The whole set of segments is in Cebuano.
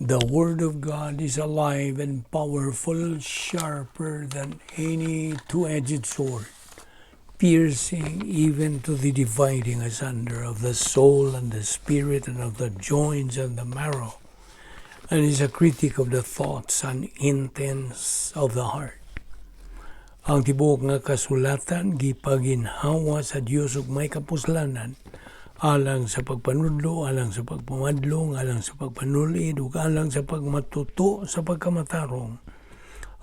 The Word of God is alive and powerful, sharper than any two-edged sword, piercing even to the dividing asunder of the soul and the spirit and of the joints and the marrow, and is a critic of the thoughts and intents of the heart. Ang tibuok nga kasulatan gipaginhawa sa Dios ug may kapuslanan alang sa pagpanudlo, alang sa pagpamadlong, alang sa pagpanulid, ug alang sa pagmatuto sa pagkamatarong,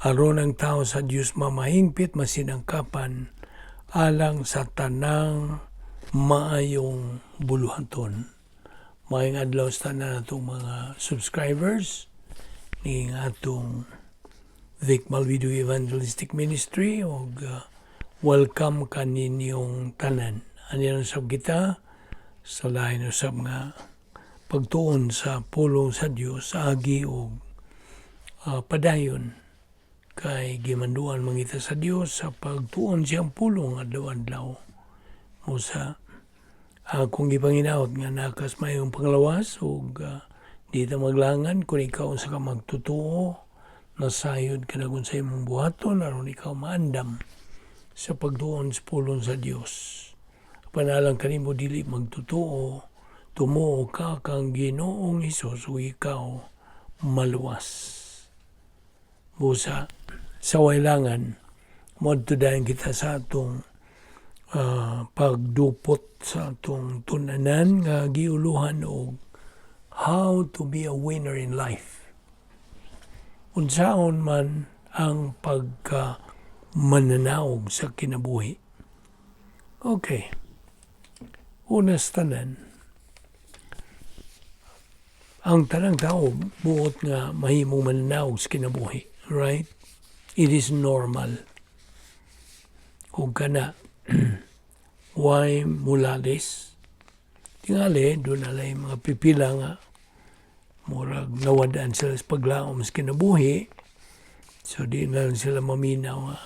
aron ang tao sa Dios mamahingpit, masinangkapan alang sa tanang maayong buluhaton. Maayong adlaw sa tanan atong mga subscribers ning atong Vic Malvido Evangelistic Ministry og welcome kaninyong tanan. Ani sab kita sa lain usab nga pagtuon sa pulong sa Dios agi og padayon kay gimanduan man kita sa Dios sa pagtuon siyang pulong adlaw-adlaw mo sa akong gipanginaot nga nakas mayong panglawas ug di ta maglangan kung ikaw sa ka magtutuo, nasayod ka na kung sa imong buhaton aron ikaw maandam sa pagtuon sa pulong sa Dios. Panalang kanimo dili magtutuo, tumuo ka kang Ginoong Hesus ug ikaw maluwas. Busa sa wailangan, moadto dayon kita sa atong pagdupot sa atong tun-anan nga giuluhan og "How to be a Winner in Life". Unsaon man ang pagka mananaog sa kinabuhi? Okay. Una sa tanan, ang tanang tao buot nga mahimong mananaog sa kinabuhi, right? It is normal. Ug kana why mulalis? Tingali, duna lay mga pipila nga murag nawad-an sila sa paglaom sa kinabuhi. So di na lang sila maminaw nga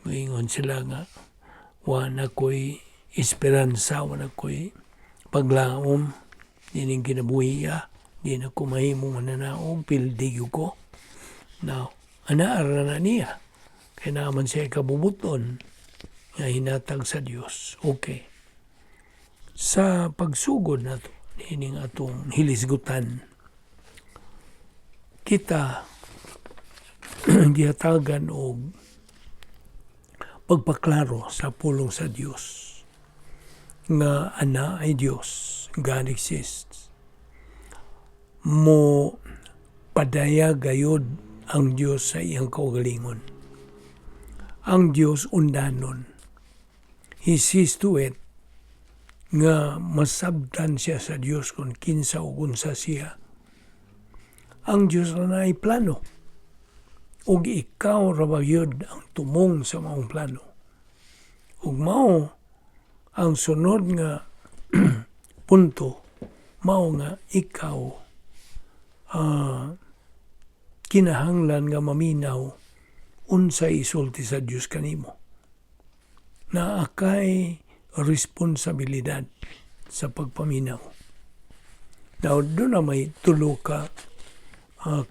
moingon sila nga wa na ko'y esperanza, wa na ko'y paglaom dining kinabuhi ah. Di na ko mahimong mananaog, pildi gyud ko. Now, ana ra na niya. Kay naa man siya kabubuton nga hinatag sa Dios. Okay. Sa pagsugod nato niining atong hilisgutan, kita gihatagan og pagpaklaro sa pulong sa Dios nga ana ay Dios, God exists. Mo padayag gayod ang Dios sa iyang kaugalingon. Ang Dios undanon. He sees to it nga masabtan siya sa Dios kung kinsa o unsa siya. Ang Dios na naay plano. Ug ikaw ra ba gyud ang tumong sa maong plano. Ug mao ang sunod nga punto, mao nga ikaw kinahanglan nga maminaw unsay isulti sa Dios kanimo. Naa kay responsibilidad sa pagpaminaw. Now, duna may tulo ka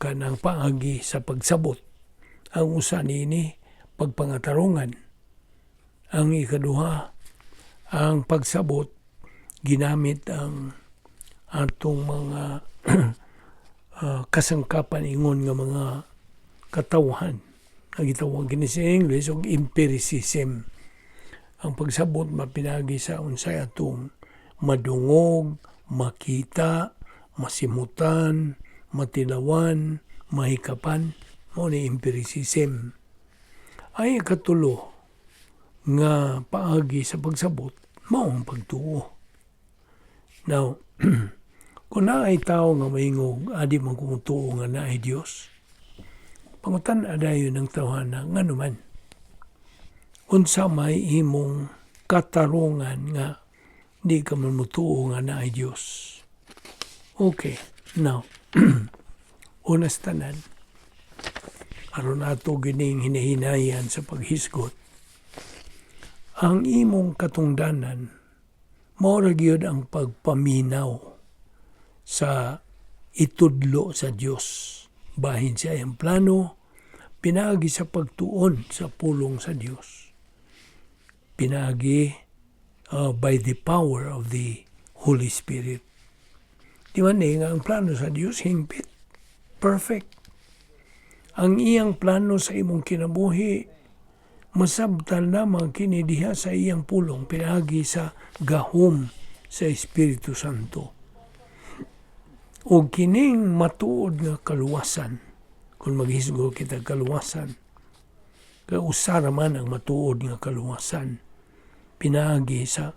kanang paagi sa pagsabot. Ang usa niini, pagpangatarungan. Ang ikaduha, ang pagsabot ginamit ang atong mga kasangkapan ingon nga mga katawhan. Ang gitawag kini sa English og empiricism. Ang pagsabot mapinagi sa unsay atong madungog, makita, masimutan, matilawan, mahikapan, mao ni empiricism. Ay katulo nga paagi sa pagsabot, mao ang pagtuo. Now, kung naay tao nga maingog, "Adi man ko mutuo nga naay Dios," pangutan-a dayon ang tawhana, ngano man? Unsa may imong katarungan nga di ka man mutuo nga naay Dios? Okay, now, una sa tanan, aron ato gining hinahinayan sa paghisgot, ang imong katungdanan mao ra gyud ang pagpaminaw sa Itudlo sa Dios bahin sa iyang plano pinaagi sa pagtuon sa pulong sa Dios, pinaagi by the power of the Holy Spirit. Di ba ni nga ang plano sa Dios hingpit, perfect? Ang iyang plano sa imong kinabuhi masabtan lamang kini diha sa iyang pulong pinaagi sa gahom sa Espiritu Santo. O kining matuod nga kaluwasan, kung maghisgo kita kaluwasan, kay usa ra man ang matuod nga kaluwasan pinaagi sa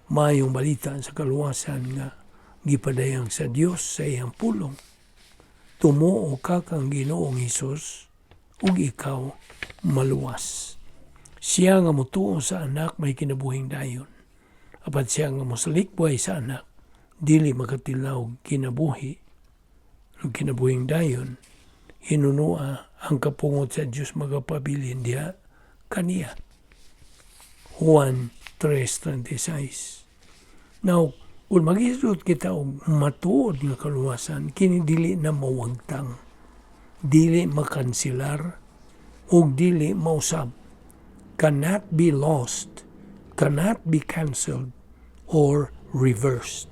Maayong Balita sa kaluwasan nga gipadayag sa Dios sa iyang pulong. Tumuo ka kang Ginoong Hesus ug ikaw maluwas. Siya nga mutuo sa Anak may kinabuhing dayon. Apan siya nga mosalikway sa Anak, dili makatilaw kinabuhi ug kinabuhing dayon, hinunua ang kapungot sa Dios magapabilin diha kaniya. Juan 3:36. Now, kung maghisgot kita og matuod nga kaluwasan, kini dili na mawagtang, dili makansilar, ug dili mausab. Cannot be lost, cannot be cancelled, or reversed.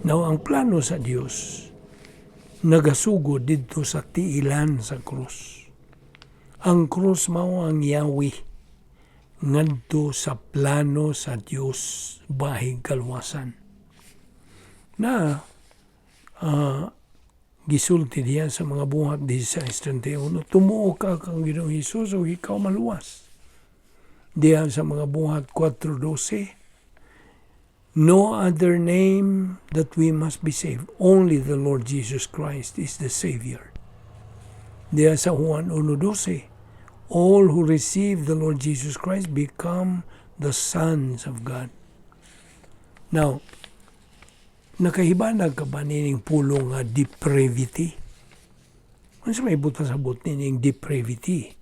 Now, ang plano sa Dios nagasugod didto sa tiilan sa krus. Ang krus mao ang yawi ngadto sa plano sa Dios bahig kaluwasan. Na gisulti diya sa Mga Buhat 16:31, "Tumuo ka kang Ginoong Hesus ug ikaw maluwas." Diya sa Mga Buhat 4:12, "No other name that we must be saved. Only the Lord Jesus Christ is the Savior." Diya sa Juan 1:12, "All who receive the Lord Jesus Christ become the sons of God." Now, nakahibanag ka ba nining pulong nga depravity? Unsa may buot pasabot nining depravity?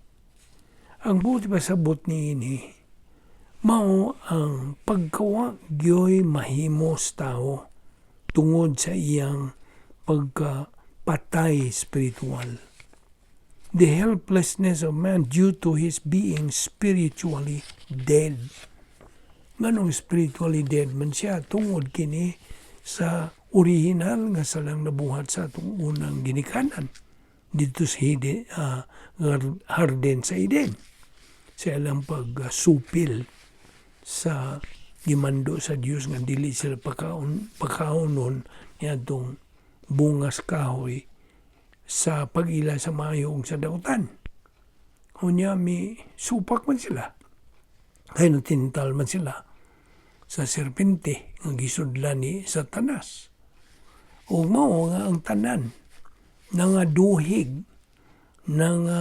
Ang buot pasabot niini mao ang pagkawa gyoy mahimo sa tao tungod sa iyang pagkapatay spiritual. The helplessness of man due to his being spiritually dead. Nganong spiritually dead man siya? Tungod kini sa original nga salang nabuhat sa atong unang ginikanan didto sa hardin sa Eden, sa ilang pagsupil sa gimando sa Dios nga dili sila pakaonon niadtong bungas kahoy sa pag-ila sa maayo ug sa dautan. Unya mi supak man sila. Kay natintal man sila sa serpente nga gisudlan ni Satanas. Ug mao nga ang tanan nangaduhig, nga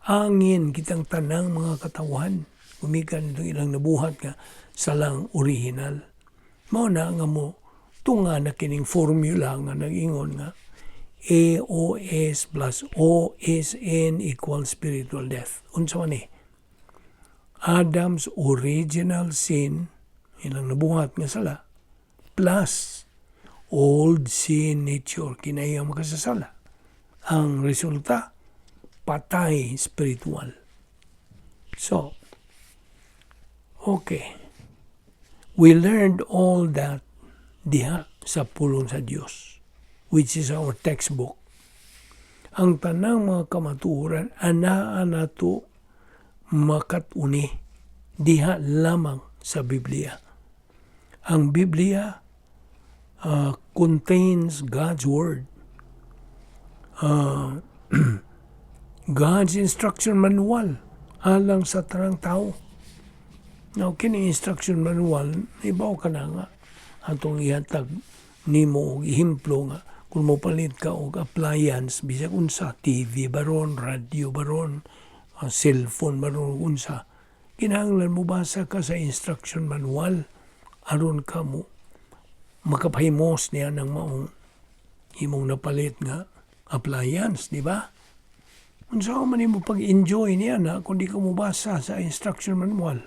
angin kitang tanang mga katawhan gumikan itong ilang nabuhat nga salang original. Mao na nga mo tunga na kining formula nga nag-ingon nga AOS plus OSN equals spiritual death. Unsa man ni? Adam's original sin, ilang nabuhat nga sala, plus old sin nature, kinahiyang makasasala. Ang resulta, patay spiritual. So, okay. We learned all that diha sa pulong sa Dios, which is our textbook. Ang tanang mga kamatuoran, anaa nato makat-uni diha lamang sa Biblia. Ang Biblia contains God's Word. God's instruction manual alang sa tanang tao. Now, kini instruction manual, ibaw ka na nga atong ihatag nimo og ehemplo nga kung mopalit ka og appliance, bisag unsa, TV baron, radyo baron, cellphone baron, unsa, kinahanglan mo basa ka sa instruction manual aron ka mo makapahimos niya ng maong imong napalit nga appliance, di ba? Unsa man nimo pag-enjoy niya na kung di ka mobasa sa instruction manual?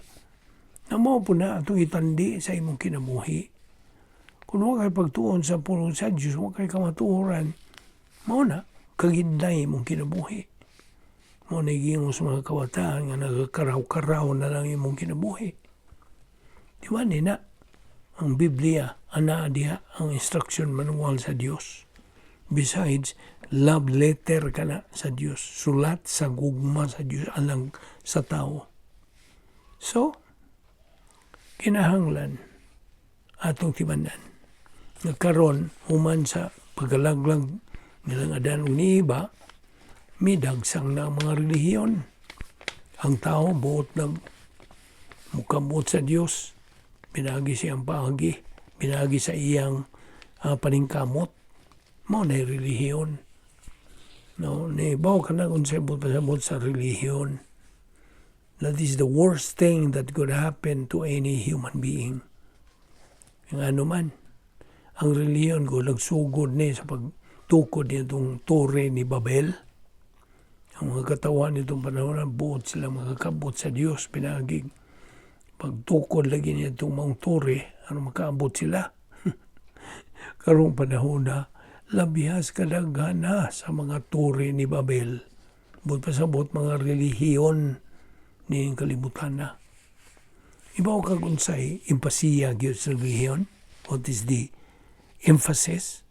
Na mao po na atong itandi sa imong kinabuhi. Kung wa kay pagtuon sa pulong sa Dios, wa kay kamatuoran, mao na, kagidlay imong kinabuhi. Mao na giingon sa mga kabataan nga nagakaraw-karaw na lang imong kinabuhi. Di ba ni na? Ang Biblia, ana diha ang instruction manual sa Dios. Besides, love letter kana sa Dios. Sulat sa gugma sa Dios alang sa tao. So, kinahanglan atong tibanan nga karon, human sa pagkalaglag nilang Adan ug ni Eva, midagsang na ang mga relihiyon. Ang tao buot nag mukamot sa Dios pinaagi siyang paagi, pinaagi sa iyang paningkamot. Mao na relihiyon. No, nibaw ka na kung sa pasabot sa relihiyon. That is the worst thing that could happen to any human being. Ang ano man, ang relihiyon ko nagsugod ni sa pagtukod nitong tore ni Babel. Ang mga katawan nitong panahon, buot sila makakabot sa Dios pinaagig pagtukod lagi niya itong mga tore, ano makaabot sila. Karong panahon na, labihas kadaghan na sa mga tore ni Babel. Buot pasabot mga relihiyon ni kalibutan na. Ibaw kag unsay empasiya gyud sa relihiyon? What is the emphasis?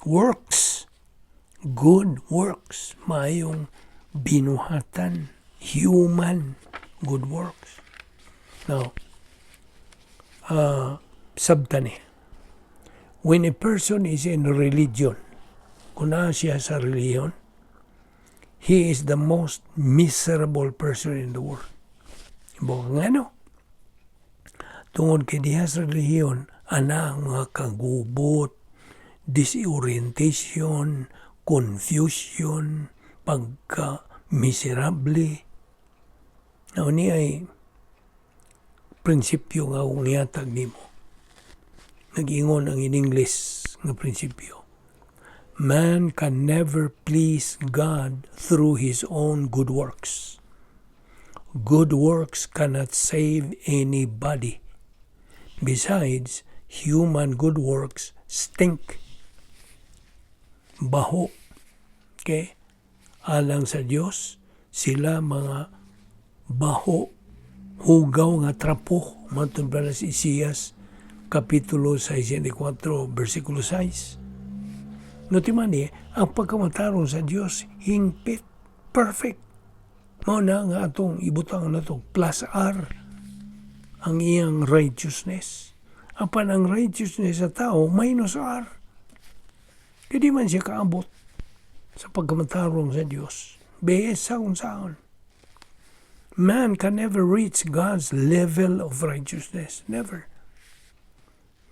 Works. Good works. Maayong binuhatan. Human good works. Now, sabtan ni. When a person is in religion, kung naa siya sa relihiyon, he is the most miserable person in the world. Ibaw nga ano? Tungod kay diha sa relihiyon, ana ang mga kagubot, disorientation, confusion, pagka-miserable. Now, ni ay prinsipyo nga akong ihatag nimo. Nag-ingon ang in English nga prinsipyo. Man can never please God through his own good works. Good works cannot save anybody. Besides, human good works stink. Baho. Okay? Alang sa Dios, sila mga baho, hugaw nga trapo. Matod pa na si Isaias, Kapitulo 64, versikulo 6. No ni, ang pagkamatarong sa Dios hingpit, perfect. Mao na nga atong ibutang nato plus R ang iyang righteousness. Apan ang righteousness sa tao, minus R. Kaya di man siya kaabot sa pagkamatarong sa Dios. Besa kung saan. Man can never reach God's level of righteousness. Never.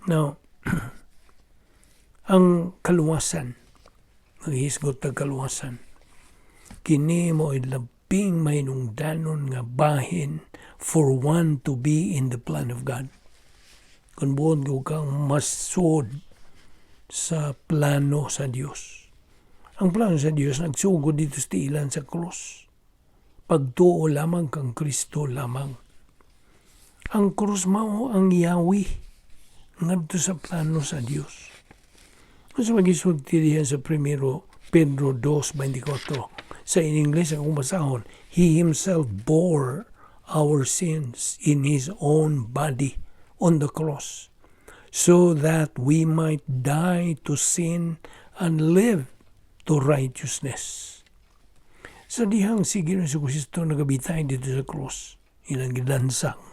Now, ang kaluwasan, maghisgot ang kaluwasan, kini mo ay labing mahinungdanon nga bahin for one to be in the plan of God. Kung buot ko kang masud sa plano sa Dios. Ang plano sa Dios nagsugod dito sa tiilan sa krus. Pagtuo lamang kang Kristo lamang. Ang krus mao ang yawi ngadto sa plano sa Dios. Kung sa magisulti diyan sa Primero Pedro 2.24, sa in English ang basahon, "He himself bore our sins in his own body on the cross, so that we might die to sin and live to righteousness." Sa dihang si Ginoong Kristo nagabitay dito sa cross, ilang gilansang,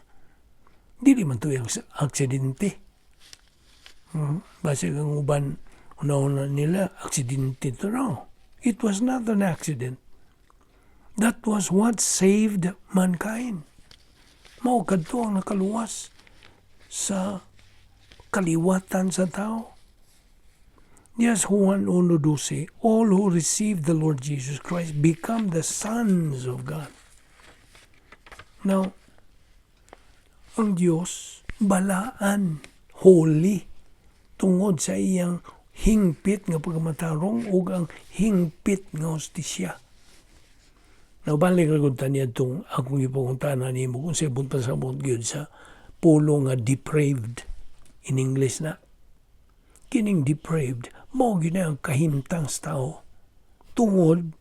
dili man to yung aksidente. Base kang uban, una-una nila, aksidente to. No. It was not an accident. That was what saved mankind. Mao kadto ang nakaluwas sa kaliwatan sa tao. Yes, Juan 1.12, all who receive the Lord Jesus Christ become the sons of God. Now, ang Diyos, balaan, holy, tungod sa iyang hingpit nga pagkamatarong ug ang hingpit nga hustisya. Now, balik ra gud ta niadtong akong ipangutana nimo kung sa pasabot gyud sa pulong nga depraved in English na. Kining depraved, mao gyud ang kahimtang sa tao tungod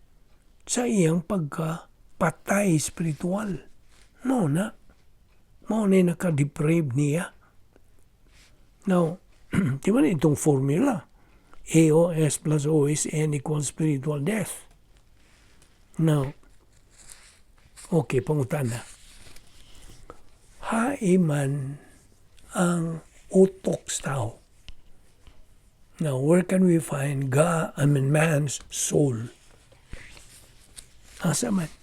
sa iyang pagka patay spiritual. Mao na. Mao na naka-depraved niya. Now, di ba na itong formula? AOS plus OSN equals spiritual death. Now, okay, pangutana. Hain man ang utok sa tao? Now, where can we find God, I mean, man's soul? Asa man?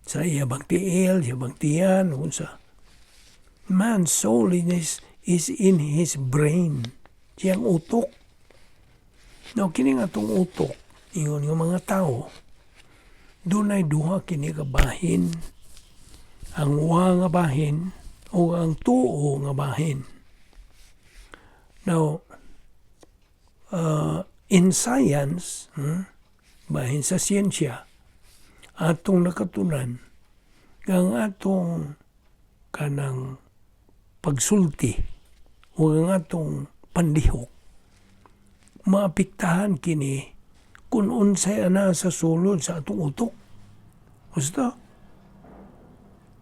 Sa iya bang tiil, iya bang tiyan, unsa? Man's soul is in his brain. Siyang utok. Now, kini nga atong utok, ingon nga mga tao, dunay duha kini ka bahin. Ang wa nga bahin o ang tuo nga bahin. Now, in science, bahin sa siyensya, atong nakatunan nga ang atong kanang pagsulti o ang atong panlihok maapektahan kini kung unsay ana sa sulod sa atong utok. Gusto?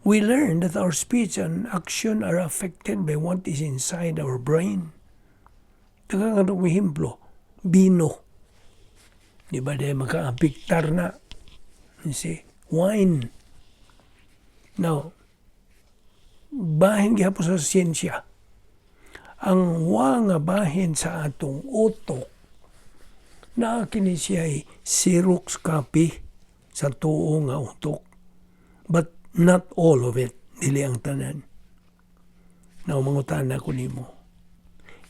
We learn that our speech and action are affected by what is inside our brain. Daghang atong ehemplo, bino. Di ba dahil maka-apektar na? You see? Wine. Now, bahin gihapon sa siyensya, ang wa nga bahin sa atong utok na kini siya ay Xerox copy sa tuo nga utok. But not all of it, dili ang tanan. Now, mangutana ko nimo,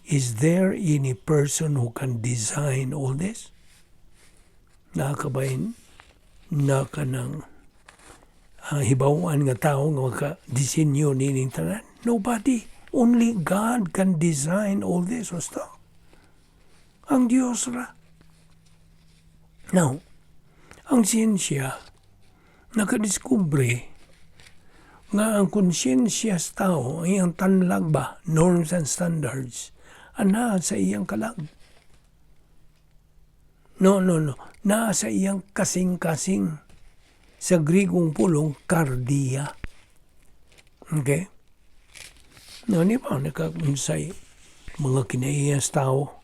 is there any person who can design all this? Nakakabahin na kanang hibawan nga tao nga maka-disenyo nining tanan? Nobody. Only God can design all this. Basta. Ang Diyos ra. Now, ang siyensya nakadiskubre nga ang konsyensya sa tao, ang iyang tanlag ba, norms and standards, ana sa iyang kalag. No, no, no. Naa sa iyang kasing-kasing. Sa Grigong pulong, kardia. Okay? No, di ba, nakaunsay mga kinaiya sa tao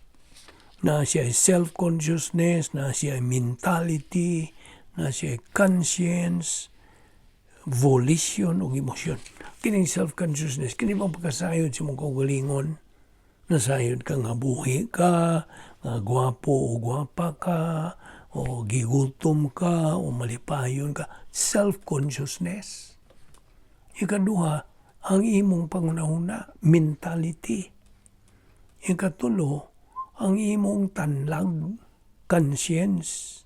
na siya ay self-consciousness, na siya ay mentality, na siya ay conscience, volition o emosyon. Kining self-consciousness, kini bang pagkasayod sa imong kaugalingon? Nasayod ka nga buhi ka, nga gwapo o gwapa ka, o gigutom ka, o malipayon ka. Self-consciousness. Ikaduha, ang imong pangunahuna, mentality. Ikatulo, ang imong tanlag, conscience.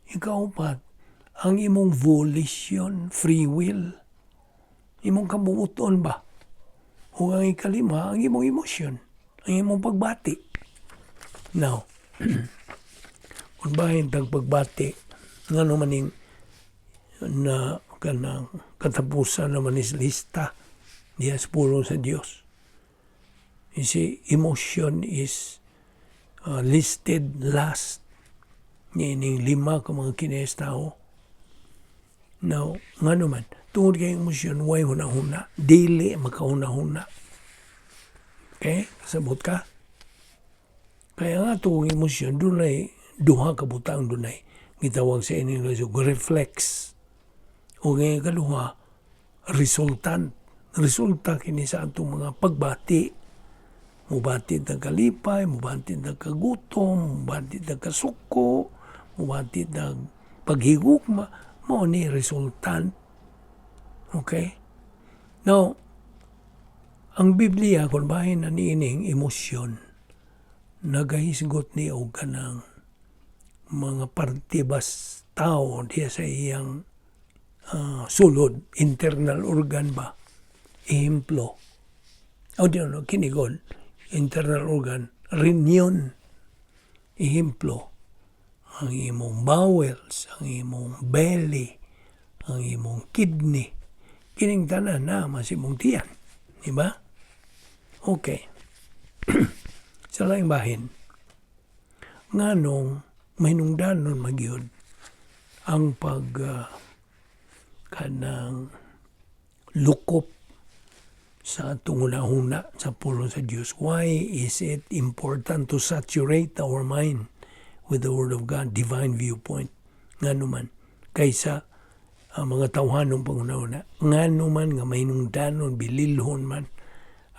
Ikaupat, ang imong volition, free will. Imong kabuoton ba? O ang ikalima, ang imong emosyon, ang imong pagbati. Now, kung bahin tag pagbati, ngano maning na kanang katapusan naman is lista diya sa pulong sa Dios. You see, emotion is listed last niining lima ka mga kines tao. Now, ngano man, tungod kay emosyon, way huna-huna, dili makahuna-huna. Okay? Sabot ka? Kaya nga itong emosyon, dunay duha ka butang, dunay gitawag sa English og reflex. O ngayon kaduha, resultant. Resulta kini sa atong mga pagbati. Mubati ng kalipay, mubati ng kagutom, mubati ng kasuko, mubati ng paghigugma, mao ni resultant. Okay? Now, ang Biblia, kung bahin na niining emosyon, nagahisgot ni og kanang mga parte bas tao diya sa iyang sulod, internal organ ba? Ehemplo. O di no, kinigon, internal organ, rinyon. Ehemplo, ang imong bowels, ang imong belly, ang imong kidney. Kining tanan na mas imong tiyan. Di ba? Okay. Sa laing bahin, nganong mahinungdanon magyud ang pag kanang lukop sa atong hunahuna sa pulong sa Dios? Why is it important to saturate our mind with the Word of God, divine viewpoint? Ngano man kaysa ang mga tawhanong panghunahuna? Ngano man nga mahinungdanon, bililhon man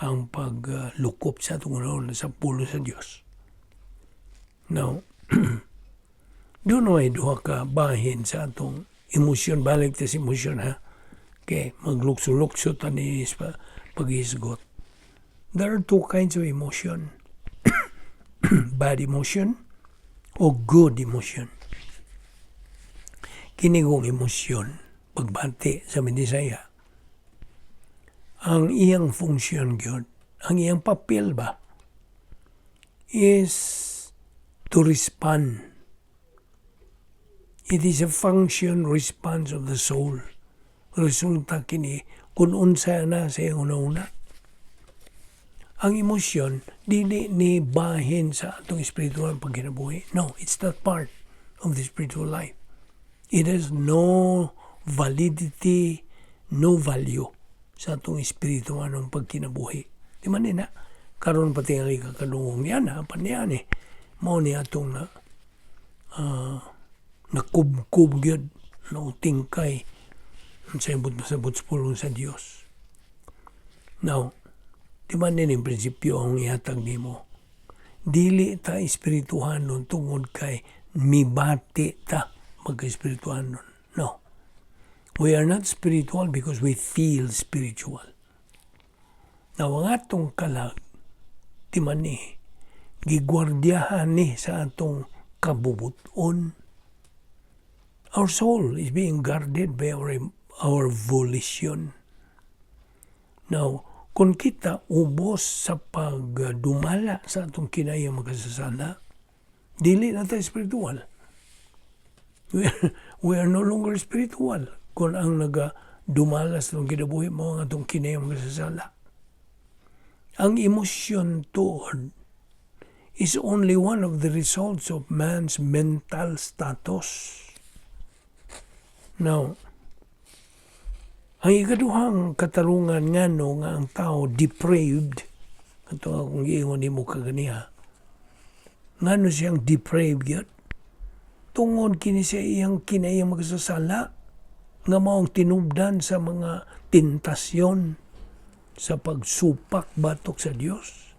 ang paglukop sa atong hunahuna sa pulong sa Dios? Now, dunay duha ka bahin sa atong emosyon. Balik ta sa emosyon, ha. Okay, maglukso-lukso ta ni pa paghisgot. There are two kinds of emotion. Bad emotion o good emotion. Kini gong emosyon, pagbati sa Binisaya, ang iyang funksyon gyud, ang iyang papel ba, is to respond. It is a function response of the soul. Resulta kini kung unsa na sa iyang una-una. Ang emosyon, dili ni bahin sa atong espiritual pagkinabuhi. No, it's not part of the spiritual life. It has no validity, no value sa atong espiritual pagkinabuhi. Di man ni na? Karon pati nga ikakadungog niya na, pa niya ni. Mao ni atong na nakubkub gyud, nautingkay sa ibot masabot sa pulong sa Dios. Now, di man din yung prinsipyo ang ihatag nimo? Dili ta espirituhanon tungod kay mibati ta magka-espirituhanon. No. We are not spiritual because we feel spiritual. Now, ang atong kalag, di man ni, gigwardiyahan ni sa atong kabubuton. Our soul is being guarded by our volition. Now, kung kita ubos sa pagdumala sa atong kinahiyang makasasala, dili na tayo spiritual. We are no longer spiritual kung ang nagadumala sa atong kinabuhi mao ang atong kinahiyang makasasala. Ang emosyon tuod is only one of the results of man's mental status. Now, ang ikaduhang katarungan ngano nga ang tao depraved, ato akong giingon nimo kaganiha, ngano siyang depraved yun? Tungod kini sa iyang kinahiyang makasasala, nga maong tinubdan sa mga tentasyon sa pagsupak batok sa Dios.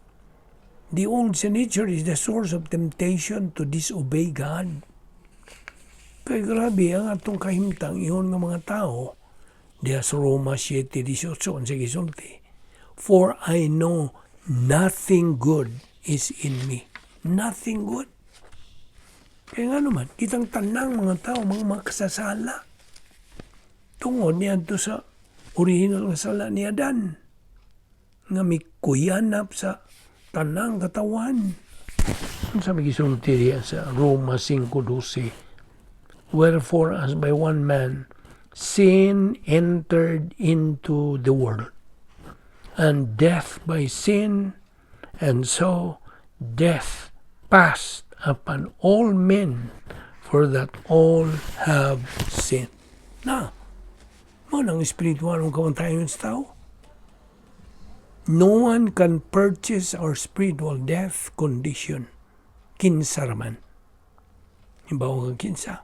The old sin nature is the source of temptation to disobey God. Kay grabe ang atong kahimtang ingon nga mga tao diha sa Roma 7:18, ang sige sulti. "For I know nothing good is in me." Nothing good. Kaya nga naman, kitang tanang mga tao, mga makasasala. Tungod niadto sa original nga sala ni Adan, nga mikuyanap sa tanang katawan. Ang sabi gisulti diya sa Roma 5:12, "Wherefore, as by one man sin entered into the world, and death by sin, and so death passed upon all men, for that all have sinned." Na, mao nang espiritual ang kamatayon sa tao. No one can purchase our spiritual death condition. Kinsa raman. Hibaw ka kinsa?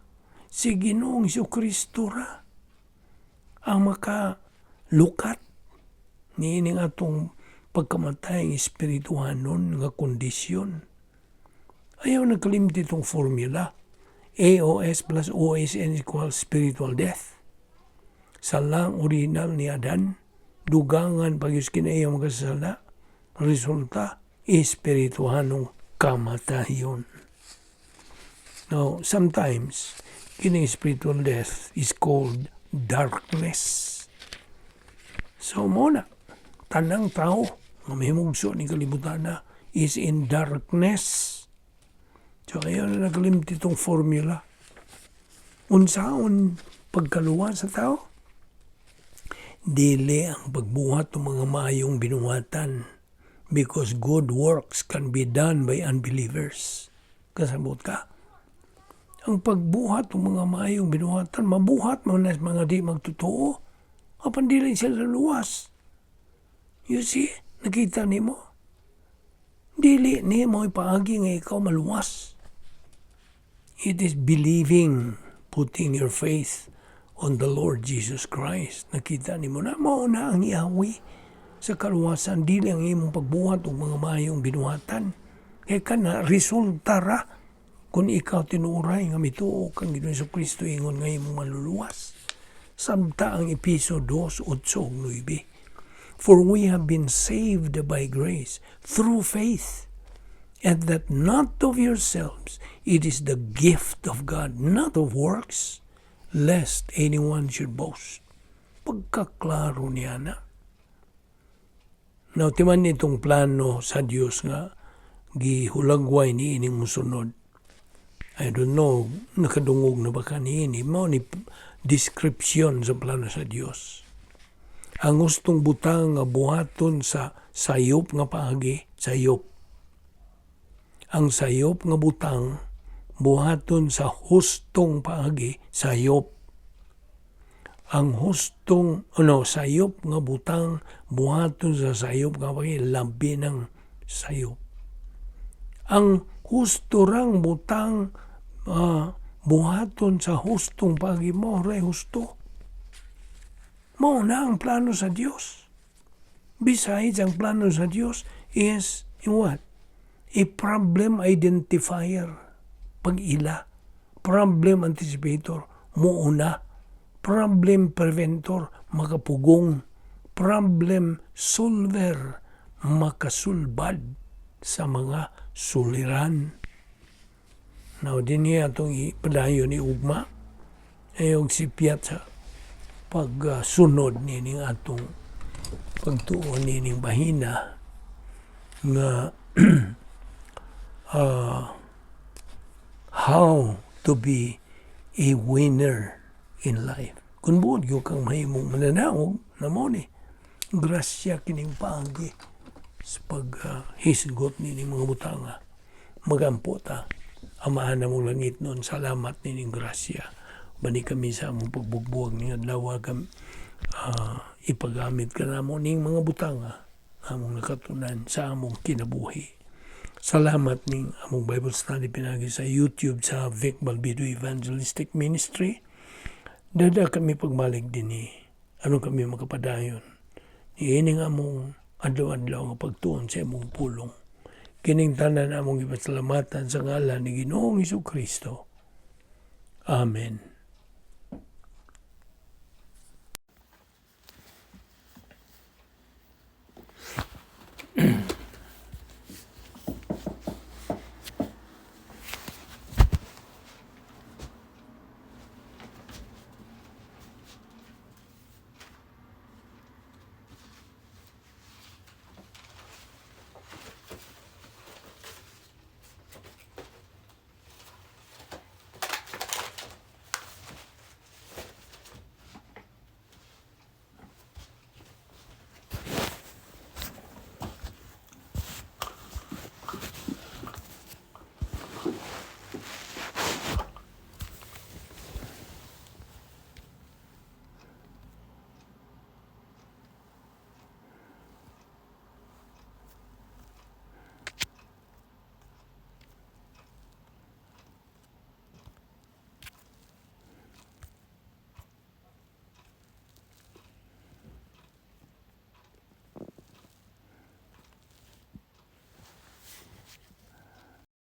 Si Ginoong Kristo ra ang makalukat niining atong pagkamatay ng espirituhanon nga kondisyon. Ayaw nagkalimti itong formula. AOS plus OSN equals spiritual death. Salang original ni Adan, dugangan pag kinaya makasala, resulta, espirituhanong kamatayon. Now, sometimes, kining spiritual death is called darkness. So, mao na, tanang tao nga mahimugso ni kalibutan na is in darkness. So, ayaw na nagkalimti itong formula. Unsaon pagkaluwa sa tao? Dili ang pagbuhat ng mga maayong binuhatan. Because good works can be done by unbelievers. Kasabot ka? Ang pagbuhat ng mga maayong binuhatan, mabuhat mo na mga di magtotoo. Apan dili sila luwas. You see? Nakita nimo? Dili nimo ipaagi nga ikaw maluwas. It is believing, putting your faith on the Lord Jesus Christ. Nakita nimo na mao na ang yawi sa kaluwasan, dili ang imong pagbuhat og mga maayong binuhatan. Kay kana resulta ra kung ikaw tinuray nga mituo kang Ginoong Kristo ingon nga imong maluluwas. Samta ang Epeso 2:8-9. "For we have been saved by grace through faith, and that not of yourselves, it is the gift of God, not of works, lest anyone should boast." Pagkaklaro niya na. Now, timan itong plano sa Dios nga gihulagway ni ining musunod. I don't know, nakadungog na ba ka niini? Mao ni description sa plano sa Dios. Ang hustong butang nga buhaton sa sayop nga paagi, sayop. Ang sayop nga butang buhaton sa hustong paagi, sayop. Ang hustong, ano, sayop nga butang buhaton sa sayop nga paagi, labi ng sayop. Ang husto rang butang buhaton sa hustong paagi, mao ray husto. Mao na ang plano sa Dios. Besides, ang plano sa Dios is in what? A problem identifier. Pag-ila. Problem anticipator. Muuna. Problem preventor. Makapugong. Problem solver. Makasulbad sa mga suliran. Now, dinhi atong ipadayon ni ugma ay og sipyat sa pagsunod nining atong pagtuon nining bahina nga how to be a winner in life. Kung buot gyud kang mahimong mananaog, na mao ni grasya kining paagi sa paghisgot nining mga butanga. Magampo ta. Amahan namong langitnon, salamat nining grasya. Bani kami sa among pagbugbuwag ning adlaw kam ipagamit ka namo ning mga butanga among nakatunan sa among kinabuhi. Salamat ning among Bible study pinagi sa YouTube sa Vic Balbido Evangelistic Ministry. Dada kami pagmalig dinhi. Ano kami makapadayon. Niining among adlaw-adlaw nga pagtuon sa among pulong. Kining tanan among ipasalamatan sa ngalan ni Ginoong Kristo. Amen.